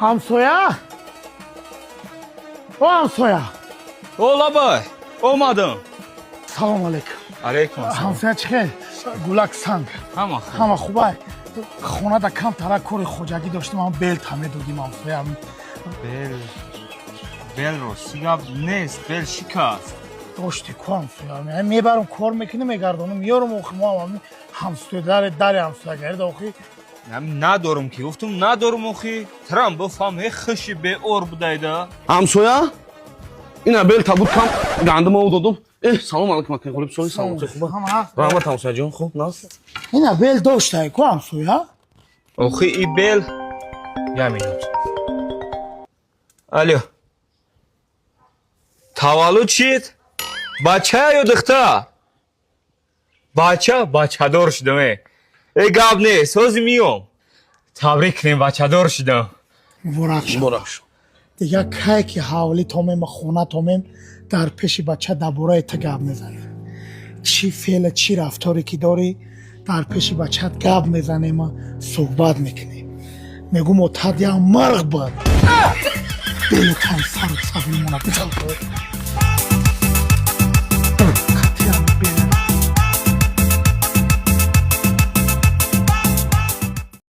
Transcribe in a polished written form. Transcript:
Ҳамсоя, о ҳамсоя! О, лабай, омадам. Салом алейкум. Алейкум ассалом. Ҳамсоя, чӣ хел, гулак санг? Ҳама хуб. Ҳама хубай? Хонада камтара кори хоҷагӣ доштем, ам бел та медодим, ҳамсоя. Бел, бел рости гап нест, бел шикаст. Дошти ку, ҳамсоя, мебарам, кор мекунем, мегардонам, меёрам. Охи, мо ҳам ҳамсоя, дари дари ҳамсоягарда, охи. Надорум ки гуфтум, надорум. Охи, трам бифаҳм, е хиши беор будайда. Ҳамсоя, ина бел табуд, кам гандума додум. Э, салом алейкум, акай Ғолиб, соли саломатӣ, хуба? Раҳмат, ҳамсояҷон, хуб, нас. Ина бел доштай ку, ҳамсоя. Охи, и бел, я минут. Алё, таваллуд шид? Бача ё духтар? Бача, бачадор шудам. Э, гап нест, ҳозир миём, табрик кунем, бачадор шудам. Муборак шав. Муборак шуд. Дигар кай ки ҳавлӣ томем, хона томем, дар пеши бача дар бораи ту гап мезанем. Чӣ феъла, чӣ рафторе ки дорӣ, дар пеши бачат гап мезанема, суҳбат мекунем. Мегӯм, отат як марғ буд, белу тай сару сабимона.